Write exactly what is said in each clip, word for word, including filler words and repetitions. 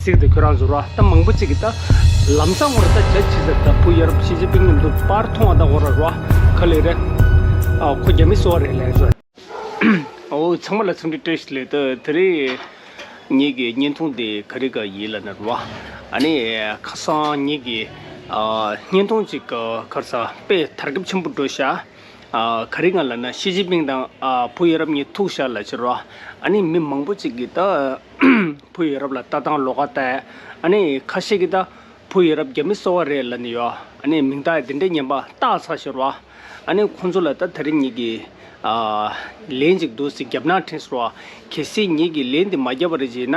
ཚིག་དེ་ཁྱོད་རང་ཚོ་རོ། ད་མང་པོ་ཅིག་གིས་ད་ལམ་སང་ངོ་ར་ད་ཇ་ཇི་ཟེར། ད་བུ་ཡ་རབས་ཞི་ཅིན་ཕིང་མཉམ་དུ་པར་མཐོང་བ་ད་ངོ་ར་རོ། ག་ལེ་རེད། ཨ་ཁོ་རྒྱ་མི་སོ་བ་རེད་ལས་རོ། ཨོ་ཚང་མ་ལ་འཚམས་འདྲི་བཀྲ་ཤིས་བདེ་ལེགས། ད་དེ་རིང་ངེད་ཀྱི་བརྙན་ཐུང་དེ་ག་རེ་ག་ཡིན་ལབ་ན་རོ། ཨ་ནི་ཁ་སང་ངེད་ཀྱི་ཨ་བརྙན་ཐུང་ཅིག་ག་ག་རེ་ཟ་དཔེ་དར་ཁྱབ་ཆེན་པོ་འགྲོ་ཤག་ཨ་ག་རེ་ག་ལབ་ན་ཞི་ཅིན་ཕིང་དང་ཨ་བུ་ཡ་རབས་གཉིས་ཐུག་ཤག་ལབ་བྱས་རོ། ཨ་ནི་མི་མང་པོ་ཅིག་གིས་ད་བུ་ཡ་རབས་ལ་ལྟ་སྟངས་ལོགས་ཀ་བལྟས། ཨ་ནི་ཁ་ཤས་ཀྱིས་ད་བུ་ཡ་རབས་རྒྱ་མི་སོ་བ་རེད་ལབ་ནི་ཡོད། ཨ་ནི་མིང་རྟགས་དེ་འདྲའི་ངན་པ་བཏགས་ཚར་བྱས་རོ། ཨ་ནི་ཁོང་ཚོ་ལ་ད་དེ་རིང་ངེད་ཀྱིས་ཨ་ལན་ཅིག་འདུག་སེ་རྒྱབ་ན་དྲན་སོང་རོ། གལ་སྲིད་ངེད་ཀྱིས་ལན་དེ་མ་རྒྱབ་པ་རེད་བྱས་ན།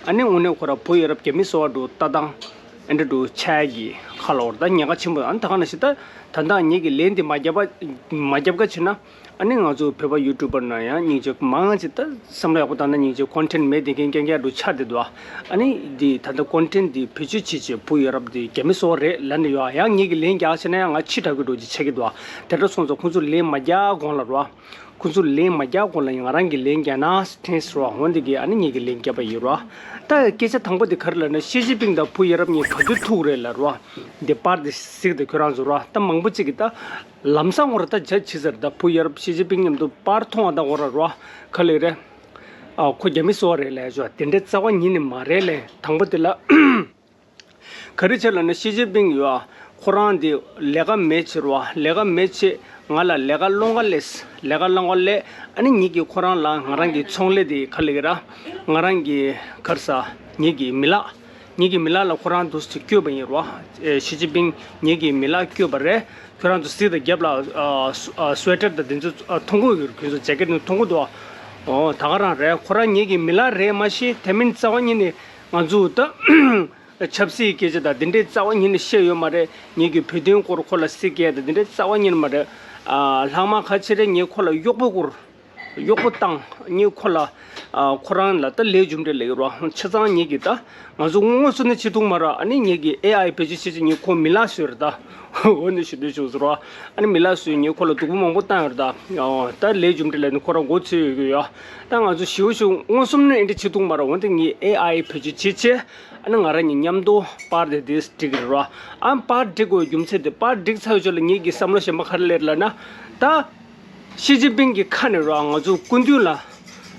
ཨ་ནི་དངོས་གནས་ཁོ་ར་བུ་ཡ་རབས་རྒྱ་མི་སོ་བ་འདྲ་ལྟ་སྟངས་ཨེ་འདྲ་འདྲ་ཆགས་ཀྱི་ཁ་ལོ་བར་ད་ཉེན་ཁ་ཆེན་པོ། ཨ་ནི་ད་ག་ནང་བཞིན་ད་ད་ལྟ་ངེད་ཀྱིས་ལན་དེ་མ་རྒྱབ་པ་མ་རྒྱབ་ཀ་བྱས་ན། ཨ་ནི་ང་ཚོ་བོད་པ་ཡུ་ཊུབ་པར་ན་ཡང་སྙིང་རྗེ་མང་ཆེ་ད་བསམ་བློ་ཡག་པོ་བཏང་ན་སྙིང་རྗེ་ཀོན་ཊེན་མེད་དེ་མཁན་རྐྱང་རྐྱང་འདྲ་ཆགས་བསྡད་འདུག་ཨ་ནི་འདི་ད་ལྟ་ཀོན་ཊེན་འདི་བེད་སྤྱོད་བྱེད་བྱེད་བུ་ཡ་རབས་འདི་རྒྱ་མི་སོ་བ་རེད་ལབ་ནི་ཡོད། ཡང་ངེད་ཀྱིས་ལན་རྒྱག་བྱས་ན་ཡང་ང་ཕྱི་དྲགས་ཀྱི་འགྲོ་ཅིག་ཆགས་ཀྱི་འདུག་དེ་འདྲ་སོང་ཙང་ཁོང་ཚོ་ལན་མ་རྒྱག་གོང་ལ་རོ། ཁོང་ཚོ་ལན་མ་རྒྱག་གོང་ལ་ང་རང་གིས་ལན་རྒྱག་ན་དྲན་སོང་རོ། འོན་ཏེ་གི་ཨ་ནི་ངེད་ཀྱིས་ལན་བརྒྱབ་པ་ཡིན་རོ། ད་སྐད་ཆ་དང་པོ་འདི་ག་རེ་ལབ་ན་ཞི་ཅིན་ཕིང་དང་བུ་ཡ་རབས་གཉིས་ག་དུས་ཐུག་རེད་ལབ་རོ། འདི་པར་འདི་གཟིགས་ཏེ་ཁྱོད་རང་ཚོ་རོ། ད་མང་པོ་ཅིག་གིས་ད་ལམ་སང་ངོ་ར་ད་ཇ་ཇི་ཟེར། ད་བུ་ཡ་རབས་ཞི་ཅིན་ཕིང་མཉམ་དུ་པར་མཐོང་བ་ད་ངོ་ར་རོ། ག་ལེ་རེད། ཨ་ཁོ་རྒྱ་མི་སོ་བ་རེད་ལས་ཞོ། དེ་འདྲའི་རྩ་བ་ཉིད་ནས་མ་རེད་ལས། དང་པོ་དེ་ལ་ག་རེ་བྱས་ལབ་ན་ཞི་ཅིན་ཕིང་ཡོད་ཨ། ཁོ་རང་དེ་ལས་ཀ་མེད་བྱས་རོ། ལས་ཀ་མེད་བྱས་ང་ལ་ལས་ཀ་སློང་ག་ལས། ལས་ཀ་སློང་ག་ལས། ཨ་ནི་ངེད་ཀྱིས་ཁོ་རང་ལ་ང་རང་གི་ཚོང་ལས་དེ་ག་ལེ་གི་ར། ང་རང་གི་ག་རེ་ཟ། ངེད་ཀྱི་མི་ལག་ངེད་ཀྱི་མི་ལག་ལ་ཁོ་རང་འདུག་སེ་བསྐྱོད་པ་ཡིན་རོ། ཨེ་ཞི་ཅིན་ཕིང་ངེད་ཀྱི་མི་ལག་བསྐྱོད་པ་རེད། ཁྱོད་རང་ཚོ་གཟིགས་དང་རྒྱབ་ལ་ཨ་སུ་ཨ་སུ་ཝེ་ཊར་དང་དེ་ཚོ་ཨ་མཐོང་གི་ཡོད། ཁྱོད་ཚོ་ཇེ་ཀེཊ་ནང་མཐོང་གི་འདུག་ཨོ་ད་ག་རང་རེད། ཁོ་རང་ངེད་ཀྱི་མི་ལག་རེད་མ་ཤེས། དེ་མིན་རྩ་བ་ཉིད་ནས་ང་ཚོ་ད་ཆབ་སྲིད་སྐད་ཆ་དང་དེ་འདྲའི་རྩ་བ་ཉིད་ནས་བཤད་ཡོད་མ་རེད། ངེད་ཀྱི་བོད་དོན་སྐོར་ཁོ་ལ་སྲིད་སྐད་དང་དེ་འདྲའི་རྩ་བ་ཉིད་ནས་མ་རེད། ཨ་ལྷག་མ་ག་ཅི་རེད། ངས་ཁོ་ལ་གཡོག་པོ་སྐོར། གཡོག་པོ་བཏང་། ངས་ཁོ་ལ་ཨ་ཁོ་རང་ལ་ད་ལས་རྒྱུ་འབྲས་ལབ་ཀྱི་རོ། ཆ་ཚང་ངེད་ཀྱིས་ད་ང་ཚོ་དངོས་སུ་ནི་བྱེད་ཐུབ་མ་རེད། ཨ་ནི་ངེད་ཀྱིས་ཨེ་ཨའི་བེད་སྤྱོད་བྱེད་ཆེད་ངས་ཁོ་མི་ལག་བཟོས་རེད་ད། འོ་ནི་ཞུ་འདོད་བྱུང་ཟེར་རོ། ཨ་ནི་མི་ལག་བཟོས། ངས་ཁོ་ལ་སྡུག་པོ་མང་པོ་བཏང་ཡོད་རེད་ད། ཨོ་ད་ལས་རྒྱུ་འབྲས་ལབ་ནི་ཁོ་རང་མགོ་ཚོས་ཡོད་ཀྱི་ཡོད། ད་ང་ཚོ་ཞེ་པོ་ཞིག་མངོན་སུམ་ནི་ཨེ་འདྲ་བྱེད་ཐུབ་མ་རེད། འོན་ཏེ་ངས་ཨེ་ཨའི་བེད་སྤྱོད་བྱེད་ཆེད། ཨ་ནི་ང་རང་གཉིས་མཉམ་དུ་པར་དེ་དེ་སྒྲིག་གི་རེད་རོ། ཨ་པར་སྒྲིག་དགོས་རྒྱུ་མཚན་དེ། པར་སྒྲིག་ཚར་བའི་རྗེས་ལ་ངེད་ཀྱི་བསམ་བློ་གཞན་པ་ག་རེ་སླེབས་ལབ་ན། ད་ཞི་ཅིན་ཕིང་གི་ཁ་ནས་རོ། ང་ཚོ་སྐུ་མདུན་ལ་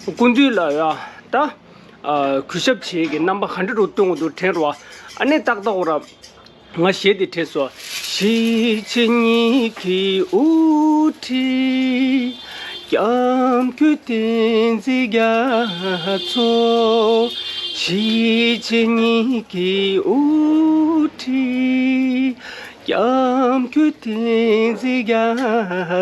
སྐུ་མདུན་ལ་ཡ་ད་ཨ་གུས་ཞབས་བྱེད་ཀྱི་རྣམ་པ་ག་འདྲ་རུ་སྟོན་དགོས་འདུག་དྲན་རོ། ཨ་ནི་ཏག་ཏག་ར་ང་གཞས་དེ་དྲན་སོང་། ཞི་བྱེད་གཉིས་ཀྱི་དབུ་ཁྲིད། སྐྱབས་མགོན་བསྟན་འཛིན་རྒྱ་མཚོ། ཞི་བྱེད་གཉིས་ཀྱི་དབུ་ཁྲིད། སྐྱབས་མགོན་བསྟན་འཛིན་རྒྱ་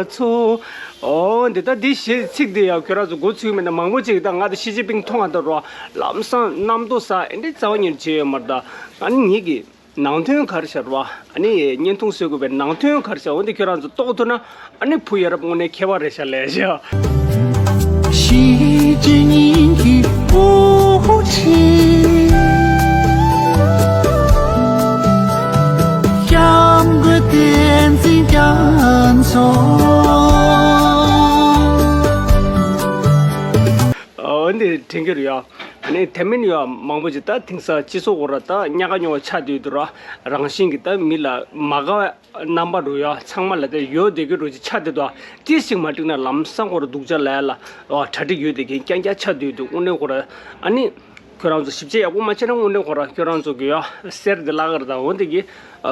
མཚོ། ཨོ་འདི་ད་འདི་གཞས་ཚིག་འདི་ཡང་ཁྱོད་རང་ཚོ་མགོ་ཚོས་མེད་ན། མང་པོ་ཅིག་ད་ང་ད་ཞི་ཅིན་ཕིང་མཐོང་བ་ད་རོ། ལམ་སང་གནམ་རྡོ་ཟ་ཨེ་འདྲའི་རྩ་བ་ཉིད་བྱས་ཡོད་མ་རེད་ད། ཨ་ནི་ངེད་ཀྱི་ནང་དོན་ག་རེ་ཤར་བ། ཨ་ནི་བརྙན་ཐུང་བཟོ་དགོས་པའི་ནང་དོན་ག་རེ་ཤར། འོན་ཏེ་ཁྱོད་རང་ཚོ་རྟོགས་ཐུབ་ན། ཨ་ནི་བུ་ཡ་རབས་དངོས་གནས་མཁས་པ་རེད་ཤག་ལས་ཤག་ཞི་བྱེད་གཉིས་ཀྱི་དབུ་ཁྲིད། སྐྱབས་མགོན་བསྟན་འཛིན་རྒྱ་མཚོ། འོན་ཏེ་དྲན་གྱི་རེད་ཡ། ཨ་ནི་དེ་མིན་ཡང་མང་པོ་ཅིག་ད་དེང་སང་སྤྱི་ཚོགས་སྐོར་ལ་ད་ཉག་ག་ཉོག་ག་ཆགས་བསྡད་འདུག་ར། རང་བཞིན་གྱིས་ད་མི་ལ་མ་དགའ་བའི་རྣམ་པ་འདྲ་ཡ་ཚང་མ་ལ་ད་ཡོད་བསྡད་ཀྱི་འདྲ་ཅིག་ཆགས་བསྡད་འདུག་ཏིས་ཅིག་མ་འགྲིག་ན་ལམ་སང་སྐོར་སྡུག་ཅག་ལབ་ཡ་ལ་གྲ་སྒྲིག་ཡོད་བསྡད་མཁན་རྐྱང་རྐྱང་ཆགས་བསྡད་འདུག་དངོས་གནས་སྐོར་ལ། ཨ་ནི་ཁྱོད་རང་ཚོ་ཞིབ་དཔྱད་ཡག་པོ་མ་བྱས་ན་དངོས་གནས་སྐོར་ལ་ཁྱོད་རང་ཚོ་གི་ཡ་གསེར་འདི་བརླག་གི་རེད། ད་འོན་ཏེ་གི་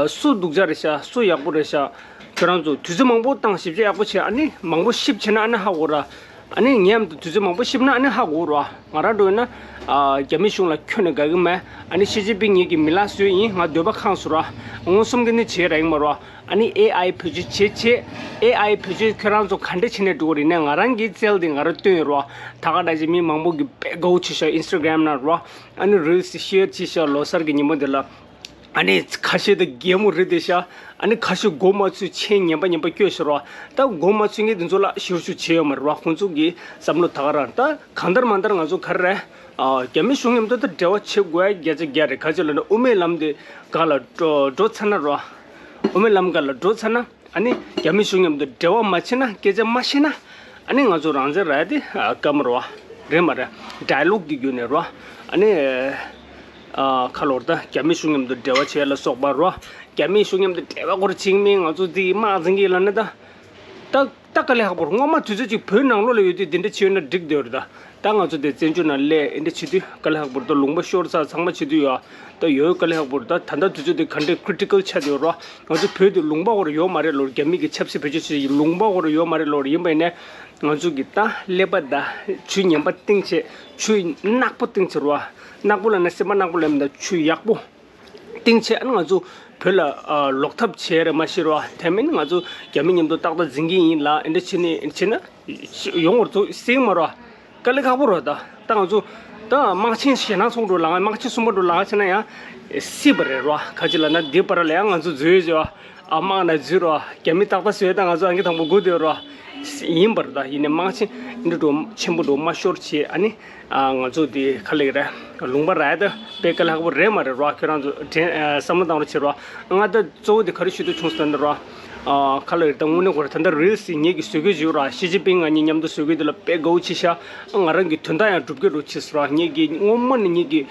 སུ་སྡུག་ཅག་རེད་ཤག་སུ་ཡག་པོ་རེད་ཤག་ཁྱོད་རང་ཚོ་དུས་ཚོད་མང་པོ་བཏང་ཞིབ་དཔྱད་ཡག་པོ་བྱས། ཨ་ནི་མང་པོ་ཞིབ་བྱས་ན་ཨ་ནི་ཧ་གོ་ར། ཨ་ནི་ངས་དུས་ཚོད་མང་པོ་ཞིབ་ན་ཨ་ནི་ཧ་གོ་ར། ང་རང་འགྲོ་ཡིན་ན་ཨ་རྒྱ་མི་གཞུང་ལ་ཁྱོན་ནས་དགའ་གི་མེད། ཨ་ནི་ཞི་ཅིན་ཕིང་ངེད་ཀྱི་མི་ལག་བཟོས་ཡིན། ང་འདོད་པ་ཁེངས་སོང་ར། མངོན་སུམ་གྱི་ནི་བྱས་ར་ཡིན་མ་ར། ཨ་ནི་ཨེ་ཨའི་བེད་སྤྱོད་བྱེད་བྱེད། ཨེ་ཨའི་བེད་སྤྱོད་ཁྱོད་རང་ཚོ་ག་འདྲ་བྱས་ནས་འགྲོ་གི་རེད་ན། ང་རང་གི་རྩལ་འདི་ང་རང་སྟོན་ཡོད་ར། ད་ག་ད་ཅི་མི་མང་པོ་གི་དཔེ་དགའ་བོ་བྱས་ཤག་ཨིན་སི་ཊ་གྷ་རམ་ན་ར། ཨ་ནི་རིལ་སི་ཤེར་བྱས་ཤག་ལོ་གསར་གྱི་ཉིན་མོ་འདི་ལ། ཨ་ནི་ཁ་ཤས་ད་གད་མོ་རི་བསྡད་ཤག་ཨ་ནི་ཁ་ཤས་མགོ་མ་ཚོས་མཆན་ངན་པ་ངན་པ་སྐྱོན་ཤོར་བ། ད་མགོ་མ་ཚོས་མཁན་དེ་ཚོ་ལ་ཞུ་ཞུ་བྱས་ཡོད་མ་རེད་བ། ཁོང་ཚོ་གི་བསམ་བློ་ད་ག་རང་། ད་གང་ལྟར་མ་ལྟར་ང་ཚོ་ག་རེ་རེད། ཨ་རྒྱ་མི་གཞུང་མཉམ་དུ་ད་འབྲེལ་བ་བྱེད་དགོས་ཡ་བརྒྱ་ཆ་བརྒྱ་རེད། ག་ཅི་ལབ་ན་དབུ་མའི་ལམ་དེ་སྒང་ལ་འགྲོ་འགྲོ་ཚར་ན་ར། དབུ་མའི་ལམ་སྒང་ལ་འགྲོ་ཚར་ན། ཨ་ནི་རྒྱ་མི་གཞུང་མཉམ་དུ་འབྲེལ་བ་མ་བྱས་ན། སྐད་ཆ་མ་བཤད་ན། ཨ་ནི་ང་ཚོ་རང་བཙན་རག་ཡ་དེ་ཨ་དཀའ་མོ་རེད་བ། རེད་མ་རེད། ཌའི་ལོག་གི་བརྒྱུད་ནས་རེད་བ། ཨ་ནི་ ཨ་ཁ་ལོར་ད་རྒྱ་མི་གཞུང་མཉམ་དུ་འབྲེལ་བ་བྱས་ལ་སོགས་པ་རོ། རྒྱ་མི་གཞུང་མཉམ་དུ་འབྲེལ་བ་སྐོར་བྱེད་མིན་ང་ཚོ་འདི་དམག་འཛིང་གི་ལ་ནི་ད། ད་ད་དཀའ་ལས་ཁག་པོ་རེད། སྔོན་མ་དུས་ཚོད་ཅིག་བོད་ནང་ལོགས་ལ་ཡོད་དུས་འདི་འདྲ་བྱས་ན་འགྲིག་བསྡད་ཡོད་རེད་ད། ད་ང་ཚོ་དེ་བཙན་བྱོལ་ནང་སླེབས་འདི་འདྲ་བྱེད་དུས་དཀའ་ལས་ཁག་པོ་རེད་ད། ལུང་པ་ཤོར་ཚར་ཚང་མ་བྱེད་དུས་ཡོད། ད་ཡོད་དཀའ་ལས་ཁག་པོ་རེད་ད། ད་ལྟ་དུས་ཚོད་དེ་ག་འདྲའི་ཀི་རི་ཊི་ཀལ་ཆགས་བསྡད་ཡོད་རོ། ང་ཚོ་བོད་དེ་ལུང་པ་སྐོར་ཡོད་མ་རེད་ལོར། རྒྱ་མི་གི་ཆབ་སྲིད་བེད་སྤྱོད་བྱེད་ཀྱི་ལུང་པ་སྐོར་ཡོད་མ་རེད་ལོར། ཡིན་པ་ཡིན་ནས་ང་ཚོ་གི་ད་ཀླད་པ་ད་ཆུ་ངན་པ་བཏིང་བྱས་ཆུ་ནག་པོ་བཏིང་བྱས་རོ། ནག་པོ་ལ་ན་སེམས་པ་ནག་པོ་ལ་མི་ད་ཆུ་ཡག་པོ། སྟེང་ཆེ་ཨ་ང་ཚོ་བོད་ལ་ཨ་ལོག་ཐབས་བྱས་རེད་མ་ཤེས་རོ། དེ་མིན་ང་ཚོ་རྒྱ་མི་མཉམ་དུ་ཏག་ཏག་འཛིང་གི་ཡིན་ལ་ཨེ་འདྲ་བྱེད་ནི་བྱེད་ན་ཡོང་བར་ཚོ་སེང་མ་རོ། དཀའ་ལས་ཁག་པོ་རོ། ད་ད་ང་ཚོ་ད་དམག་ཆེན་ཞེ་ནང་ཚོགས་འགྲོ་ལ་དམག་ཆེན་གསུམ་པ་འགྲོ་ལ་བྱས་ན་ཡང་སྲིད་པ་རེད་རོ། ཁ་ཅིག་ལ་ན་འདི་པར་ལ་ཡང་ང་ཚོ་འཛུལ་བྱས་ཨ་དམག་ན་འཛུལ་རོ། རྒྱ་མི་ཏག་ཏག་བཟོས་ད་ང་ཚོ་ཨང་ཀི་དང་པོ་སྒུག་བསྡད་རོ། ཡིན་པར་ད་ཡིན་ནས་དམག་ཆེན་འདི་འགྲོ་ཆེན་པོ་འགྲོ་མ་ཤོར་བྱས་ཨ་ནི། ང་ཚོ་དེ་ག་ལེགས་རེད། ལུང་པ་ར་ཡ་ད་དཔེ་དཀའ་ལས་ཁག་པོ་རེད་མ་རེད་རོ། ཁྱོད་རང་ཚོ་དྲན་བསམ་བློ་བཏང་རོགས་བྱེད་རོ། ང་ད་གཙོ་བོ་དེ་ག་རེ་ཞུ་འདོད་བྱུང་ཟེར་ན་རོ། ག་ལེགས་རེད་ད་དངོས་གནས་ཁོ་རེ་ད་ལྟ་རིལ་སི་ངེད་ཀྱི་བཟོ་དགོས་བྱེད་རོ། ཞི་ཅིན་ཕིང་ང་གཉིས་མཉམ་དུ་བཟོ་དགོས་དེ་ལ་དཔེ་དགའ་བོ་ཆེ་ཤ། ང་རང་གི་དོན་དག་ཡང་སྒྲུབ་ཀྱི་རོ་ཆེ་སོ་རོ། ངེད་ཀྱི་སྔོན་མ་ནས་ངེད་ཀྱི་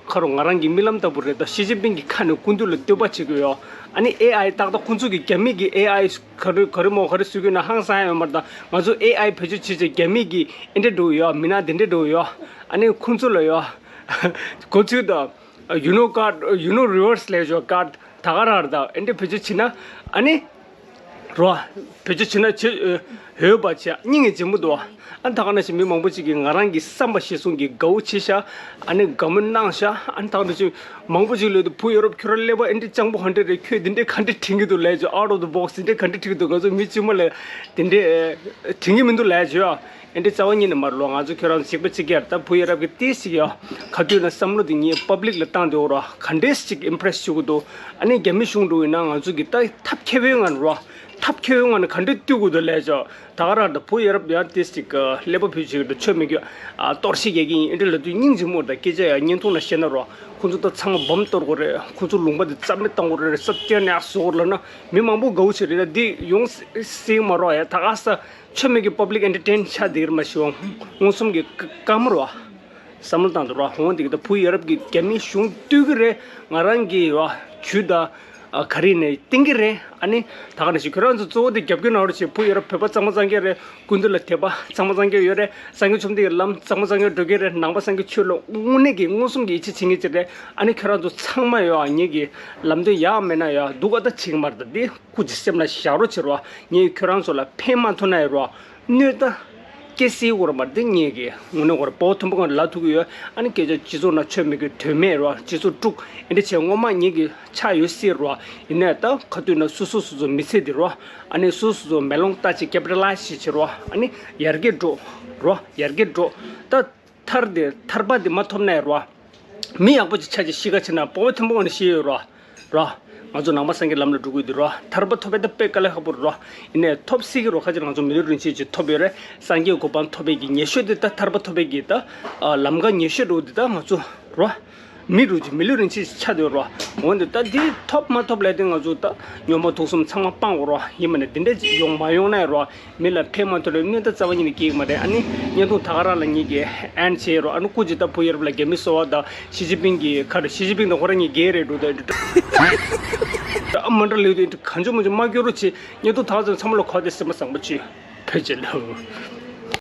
ཁ་རོ་ང་རང་གི་རྨི་ལམ་ལྟ་བུ་རེད། ད་ཞི་ཅིན་ཕིང་གི་ཁ་ནས་སྐུ་མདུན་ལ་བསྟོད་པ་བྱེད་དགོས་ཡོ། ཨ་ནི་ཨེ་ཨའི་ཏག་ཏག་ཁོང་ཚོ་གི་རྒྱ་མི་གི་ཨེ་ཨའི་ག་རེ་ག་རེ་མོ་ག་རེ་སུས་གོ་ན་ཧང་སང་ཡོད་མ་རེད། ད་ང་ཚོ་ཨེ་ཨའི་བེད་སྤྱོད་བྱེད་བྱེད་རྒྱ་མི་གི་ཨེ་འདྲ་འགྲོ་ཡོད། མི་ནག་དེ་འདྲ་འགྲོ་ཡོད། ཨ་ནི་ཁོང་ཚོ་ལ་ཡོད། གོ་ཚུལ་དང་ཡུ་ནོ་ཀར་ཡུ་ནོ་རི་ཝར་སི་ལས་ཡོད་ཀར་ད་ག་རང་རེད། ད་ཨེ་འདྲ་བེད་སྤྱོད་བྱེད་ན་ཨ་ནི་རོ། བེད་སྤྱོད་བྱེད་ན་ཆེ་ཧོས་པ་ཆེ་སྙིང་ངེ་རྗེ་མོ་འདུག་ཨ་ད་ག་ན་ཞིག་མི་མང་པོ་ཅིག་གིས་ང་རང་གི་བསམ་པ་ཤེས་སོང་གི་དགའ་བོ་ཆེ་ཤ། ཨ་ནི་དགའ་མོ་གནང་ཤ། ཨ་ནི་ད་ག་ན་ཞིག་མང་པོ་ཅིག་ལོས་དུ་བུ་ཡ་རབས་ཁྱོད་རང་ཀླད་པ་ཨེ་འདྲ་སྤྱང་པོ་ཧ་འདྲ་རེད། ཁྱོད་འདི་འདྲ་ག་འདྲ་དྲན་གི་འདུག་ལས་ཅོ། out of the box འདི་འདྲ་ག་འདྲ་དྲན་གི་འདུག་ང་ཚོ་མི་སྤྱི་མོ་ལས་འདི་འདྲ་དྲན་གི་མི་འདུག་ལས་ཅོ། ཨེ་འདྲ་རྩ་བ་ཉིད་ནས་མ་རེད་ལོ། ང་ཚོ་ཁྱོད་རང་གཅིག་པ་གཅིག་རྐྱང་ད་བུ་ཡ་རབས་ཀྱི་ཏིས་ཅིག་ཡོ། ག་དུས་ན་བསམ་བློ་འདི་ངས་པབ་ལིག་ལ་བཏང་དེ་འོ་རོ། ག་འདྲས་ཅིག་ཨིམ་པི་རེ་སི་བྱེད་གི་འདུག་ཨ་ནི་རྒྱ་མི་གཞུང་འགྲོ་ཡིན་ན་ང་ཚོ་གི་ད་ཐབས་མཁས་པོའི་ངང་རོ། ཐབས་མཁས་པོའི་ངང་ནས་ག་འདྲས་བཏུལ་གི་འདུག་ལས་ཅོ། ད་ག་རང་ད་བུ་ཡ་རབས་ཡང་ཏིས་ཅིག་ཀླད་པ་ཕུད་ཅིག་ད་ཆོ་མི་རྒྱུ། ཨ་གཏོར་བཤིག་རྒྱག་གི་ཡིན་ཨེ་འདྲ་ལབ་དུས་སྙིང་རྗེ་མོ། ད་སྐད་ཆ་ཡང་བརྙན་ཐུང་ལ་བཤད་ན་རོ། ཁོང་ཚོ་ད་ཚང་མ་བོམ་གཏོར་དགོས་རེད། ཁོང་ཚོ་ལུང་པ་འདི་རྩ་མེད་གཏོང་དགོས་རེད། ས་སྐྱ་ནས་ཨ་བཟོ་དགོས་ལབ་ན་མི་མང་པོ་དགའ་བོ་ཆེ་རེད། ད་འདི་ཡོང་སྲིད་མ་རོགས་ཡ། ད་ག་ས་ཆོ་མི་གི་པབ་ལིག་ཨེན་ཊར་ཊེན་ཆགས་བསྡད་ཀྱི་རེད་མ་གཞི་བ། མངོན་སུམ་གྱི་བཀའ་མོལ་བ། བསམ་བློ་བཏང་དུ་རོ། འོང་འདི་གི་ད་བུ་ཡ་རབས་ཀྱི་རྒྱ་མི་གཞུང་བཏུལ་གི་རེད། ང་རང་གི་བ་ཇུས་ད་ག་རེ་ནས་བཏིང་གི་རེད། ཨ་ནི་ད་ག་ནས་ཞིག་ཁྱོད་རང་ཚོ་གཙོ་བོ་དེ་རྒྱབ་སྐྱོར་གནང་རོགས་བྱེད། བུ་ཡ་རབས་བོད་པ་གཙང་མ་གཙང་རྐྱང་རེད། སྐུ་མདུན་ལ་དད་པ་གཙང་མ་གཙང་རྐྱང་ཡོད་རེད། སངས་རྒྱས་བཅོམ་ལྡན་འདས་ལམ་གཙང་མ་གཙང་རྐྱང་འགྲོ་གི་རེད། ནང་པ་སངས་རྒྱས་ཆོས་ལ་དངོས་གནས་ཀྱི་མངོན་སུམ་གྱི་ཡིད་ཆེས་བྱེད་མཁན་ཅིག་རེད། ཨ་ནི་ཁྱོད་རང་ཚོ་ཚང་མ་ཡོད་ཨ་ངེད་ཀྱི་ལམ་སྟོན་ཡག་མེད་ན་ཡོད་སྡུག་ག་ད་བྱེད་ཀྱི་མ་རེད། ད་འདི་སྐུ་མཁྱེན་སེམས་ལ་བཞག་རོགས་བྱེད་རོགས། ངས་ཁྱོད་རང་ཚོ་ལ་ཕན་མ་ཐོགས་ན་ཡོད་རོགས། གནོད་ད་སྐྱེ་སྲིད་སྐོར་མ་འདི་ངེད་ཀྱི་ངོ་ནས་སྐོར་པོ་མཐོན་པོ་གང་ལ་ཐུག་གི་ཡོད། ཨ་ནི་སྐད་ཆ་སྤྱི་ཚོགས་ནང་ཆོ་མི་གི་དོན་མེད་རོ། སྤྱི་ཚོགས་དཀྲུག་ཨེ་འདྲ་བྱས་སྔོན་མ་ངེད་ཀྱི་ཆགས་ཡོད་སྲིད་རོ། ཡིན་ནའི་ད་ག་དུས་ན་སོ་སོ་སོ་སོ་མི་ཚེ་འདི་རོ། ཨ་ནི་སོ་སོ་སོ་མེ་ལོང་ལྟ་ཅིག་ཀེ་པི་ཊ་ལ་ཡིཛ་བྱེད་རོ། ཨ་ནི་ཡར་རྒྱས་འགྲོ་རོ། ཡར་རྒྱས་འགྲོ། ད་ཐར་དེ་ཐར་པ་དེ་མ་ཐོབ་ན་ཡང་རོ། མི་ཡག་པོ་ཅིག་ཆགས་ཅིག་ཤི་ཁ་ཕྱིན་ན་པོ་བོ་ཐེམ་པོ་ངོ་ནས་ཤི་ཡོད་རོ། རོ། ང་ཚོ་ནང་པ་སངས་རྒྱས་ལམ་ལ་འགྲོ་དགོས་དུས་རོ། ཐར་པ་ཐོབ་པའི་ད་དཔེ་དཀའ་ལས་ཁག་པོ་རོ། ཡིན་ནའི་ཐོབ་སྲིད་ཀྱི་རོ། ཁ་ཅིག་ང་ཚོ་མི་ལུས་རིན་ཆེན་ཅིག་ཐོབ་ཡོད་རེད། སངས་རྒྱས་གོ་འཕང་ཐོབ་པའི་གི་ཉེ་ཤོས་དེ་ད་ཐར་པ་ཐོབ་པའི་གི་ད་ལམ་ཁ་ཉེ་ཤོས་འགྲོ་དེ་ད་ང་ཚོ་རོ། མི་རུ་ཅིག་མི་ལུས་རིན་ཆེན་ཅིག་ཆགས་དུས་རོ། འོན་ཏེ་ད་འདི་ཐོབ་མ་ཐོབ་ལས་དེ་ང་ཚོ་ད་སྨྱོན་པ་ཐུགས་གསུམ་ཚང་མ་སྤང་དགོས་རོ། ཡིན་མ་ནས་འདི་འདྲ་ཅིག་ཡོང་མ་ཡོང་ན་ཡང་རོ། མི་ལ་ཕན་མ་ཐོགས་རེ་གནོད་ད་རྩ་བ་ཉིད་ནས་སྐྱེ་གི་མ་རེད། ཨ་ནི་བརྙན་ཐུང་ད་ག་རང་ལ་ངེད་ཀྱིས་ཨེན་བྱས་རོ། ཨ་ནི་སྐུ་མཁྱེན་ད་བུ་ཡ་རབས་ལ་རྒྱ་མི་སོ་བ་དང་ཞི་ཅིན་ཕིང་གི་ཁ་རེ། ཞི་ཅིན་ཕིང་དང་ཁོ་རང་གཉིས་རྒྱལ་རེད་འགྲོ་ད། ཨ་མ་འདྲ་ལེའུ་དེ་གང་བྱུང་མང་བྱུང་མ་སྐྱོར་རོ་ཆེ། བརྙན་ཐུང་ད་ག་ཚོད་ཚང་མ་ལ་གོ་དེ་སེམས་པ་བཟང་པོ་ཆེ། ཕེབས་ཆེ་ལོ།